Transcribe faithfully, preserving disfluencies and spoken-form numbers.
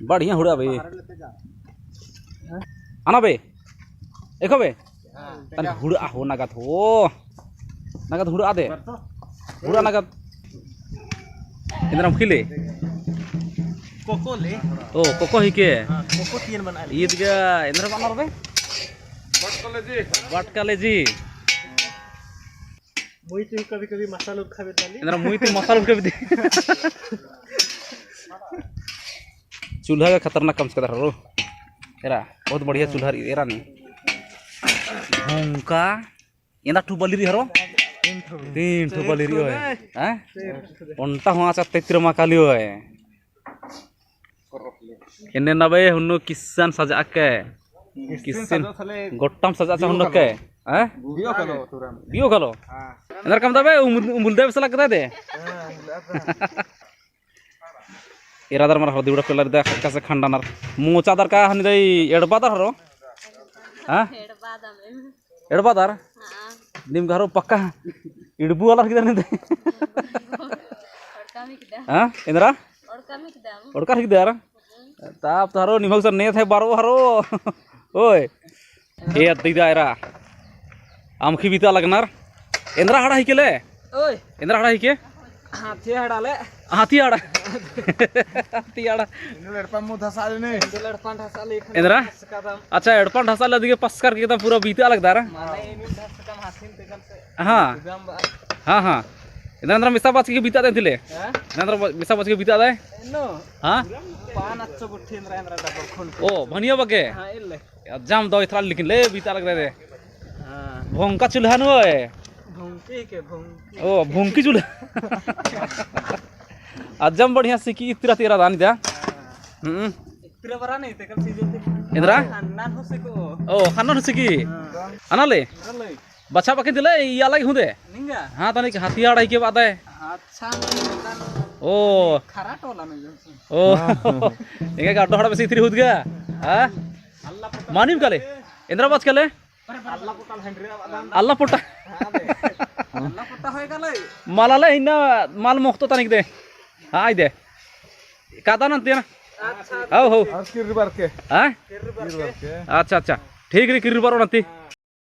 बढ़िया हुड़ा बे। आना बे। देखो बे। तन हुड़ा हो नगद हो। नगद हुड़ा दे। हुड़ा नगद। एन्दरा मुखी ले। कोको ले। ओ, कोको ही के? हाँ, कोको तीन बना ले। ईद गा, एन्दरा बना रे बे? बटका ले जी। बटका ले जी। मुई तो कभी-कभी मसाला उखा बेदाली। एन्दरा मुई तो मसाला उखा बेदी। चूल्हा का खतरनाक काम से कदर हरो। एरा, बहुत बढ़िया चूल्हा रई, एरा नी। भोंका, एन्दा ठू बली रई हरो? तीन ठू बली रई होय। हैं? ओन्टा हुआ चा तेतिर मा काली होय। एन्ने नबे हुन्नु किस्सन सजा के। किस्सन गोट्टम सजा चा हुन्नु के। हैं? बियो खलो तुरंत। बियो खलो? हाँ। एन्देर कमदा बे, उमुल-, उमुल देव सला कदा दे? हाँ, उमुल देव। एरादर मर हरदी उड़ा पेलर दा खक्का से खंडानर। मोचादर का हनी दई एड़बादर हरो? हाँ? एड़बादर। हाँ। निम घरो पक्का इड़बू वाला रखी दर नहीं दे। हाँ? एन्दरा? ओड़का रखी दर? ताप तो हरो निमक सर नेत है बारो हरो। ओए। ए अद्दी दा एरा। अमखी बीता लगनर। एन्दरा हड़ा ही के ले? ओए। एन्दरा हड़ा ही के? हाथी हड़ा ले। हाथी हड़ा। हाथी हड़ा। इन्नु एड़पा मुँह धसा ले ने। इन्नु एड़पा धसा ले। एन्दरा? अच्छा, एड़पा धसा ले दिगे पस करके एकदम पूरा बीता लगदर। माने इन्नु धस कम हाथी ते कम से। हाँ। हाँ, हाँ। एन्दरा, एन्दरा मिसा बच के बीता दे तिले। हाँ? एन्दरा मिसा बच के बीता दे। हाँ? पान अच्छो गुट्ठी एन्दरा, एन्दरा डबल खून। ओ, भनिया बके? हाँ, इल्ले। अज्जम दो इथरा लेकिन ले बीता लगदे। हाँ। भोंका चूल्हा नु है। भोंकी के भोंकी। ओ, भोंकी चूल्हा। अज्जम बढ़िया सिकी इतरा तेरा दानी दा। हाँ। हम्म। इतरा बरा नहीं ते कम सीजन ते। एन्दरा? खानन हो सिको। ओ, खानन हो सिकी। हाँ। अना ले? अना ले। बछा बकिन तिले, इया लगी हुदे। निंगा? हाँ, तनिक हाथी हड़ा ही के बात है। अच्छा, नहीं, ओ। खरा टोला में जो। ओ। हाँ। एंगे गाडो हड़ा बेसी इतरी हुद गया। हाँ? मानिम काले? एन्दरा बात काले? अल्ला पोटा। अल्ला पोटा। हाँ, बे। अल्ला पोटा होय काले? माला ले इन्ना माल मोख्तो तनिक दे। हाँ, आई दे। कादा नन्ती ना? अच्छा। आओ हो। और किर्र बार के? हाँ? किर्र बार के? अच्छा, अच्छा। ठीक रे, किर्र बार नन्ती।